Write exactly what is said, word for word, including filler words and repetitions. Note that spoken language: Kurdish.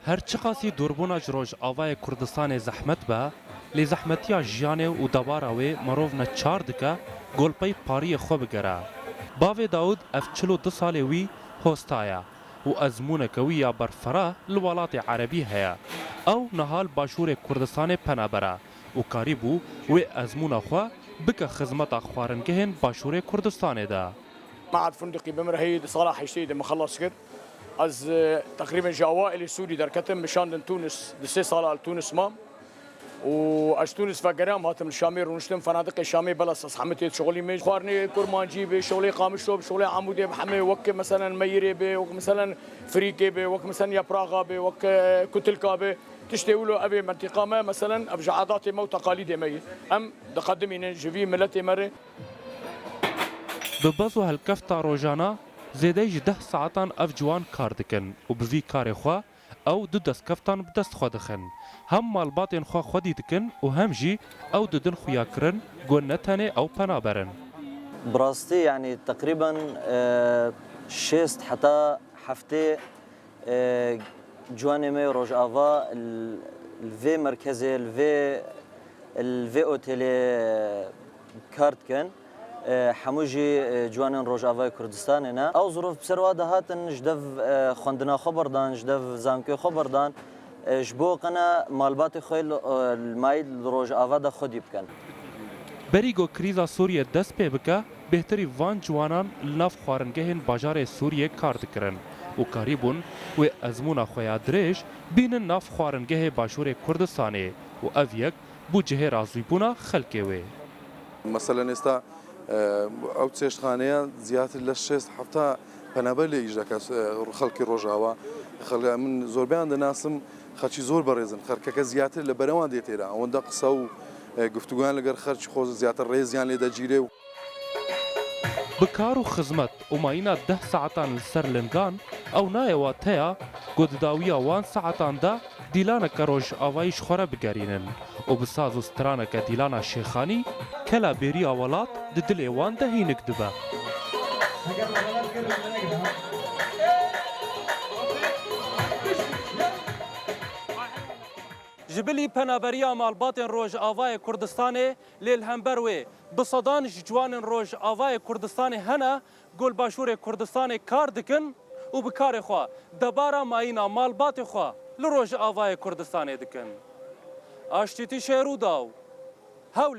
Her çiqasî dûrbûna ji Rojavayê Kurdistanê zehmet be, lê zehmetiya jiyanê û debara wê mirov neçar dike golpey pariyê xwe bigere. Bavê Dawud ev çil û du salê wî hosta ye û ezmûneke wî ya berfireh li welatê erebî heye. Ew niha li Başûrê Kurdistanê penaber e û karîbû wê ezmûna xwe bike xizmeta xwaringehên Başûrê Kurdistanê de. Mead Fundiqî bi min re heyî di sala heştê de min xelas kir. Ez, e, teqrîben ji awailê Sûrî derketim, min şandin Tunis, di sê sala li Tunis mam. Û ez Tunis vegeram, hatim li Şamê rûniştim, fenadiqê Şamê bela Sas Hemidê şixulî me. Xwarinê kurmancî be, şixulê qamişo be, şixulê Amûdê be, hemê wek meselen meyirê be, wek meselen firîkê be, wek meselen yapraxa be, wek, e, kutilka be. Tiştê wilo ev ê mentîqa me, meselen ev ji adatê me û teqalîdê me ye. Em diqedimînin ji vî miletê me re. Bi bez û helkefta rojana zêdeyî ji deh saetan ev ciwan kar dikin û bi vî karê xwe ew du destkeftan bi dest xwe dixin. Hem malbatên xwe xwedî dikin û hem jî ew didin xuyakirin ku ne tenê ew penaber in. Bi rastî, yanî teqrîben, e, şêst heta heftê, e, ciwanê me yê Rojava li, li vê merkezê, li vê, li vê otelê, e, kar dikin. E, hemû jî, e, ciwanên Rojavayê Kurdistanê ne. Ew zirov bi ser wa de hatin, ji dev, e, xwendina xwe berdan, ji dev zankoyê xwe berdan, e, ji bo qene malbatê xwe li, e, li mayî li Rojava de xwedî bikin. Berî ku krîza Sûriyê dest pê bike, bêhtirî van ciwanan li nav xwaringehên bajarê Sûriyê kar dikirin û karîbûn wê ezmûna xwe ya dirêj bînin nav xwaringehê Başûrê Kurdistanê û ev yek bû cihê razîbûna xelkê wê. Meselen êsta, e, ew çêştxaneya ziyatir le şêst hefta penaber lê îş deke, e, xelkê Rojava. Xelk-, min zorbeyan dinasim, xelkî zor berêzin. Xelkeke ziyatir li berewan dê têra. Wenda qisa û, e, guftûgoyan li gel xelkî xwe ziyatir rêziyan lê decîrê û Bi kar û xizmet û mayîna deh saetan li ser lingan, ew nayê wateya ku di dawiya wan saetan de dîlaneke rojavayî ji xwe re bigerînin û bi saz û straneke dîlana şêxanî kela bêriya welat di dilê wan de hînik dibe. Ji bilî penaberiya malbatên Rojavayê Kurdistanê, lê li hember wê bi sedan ji ciwanên Rojavayê Kurdistanê hene ku li Başûrê Kurdistanê kar dikin û bi karê xwe debara mayîna malbatê xwe li Rojavayê Kurdistanê dikin. Aştîtî Şêrûdaw, Hewlêr.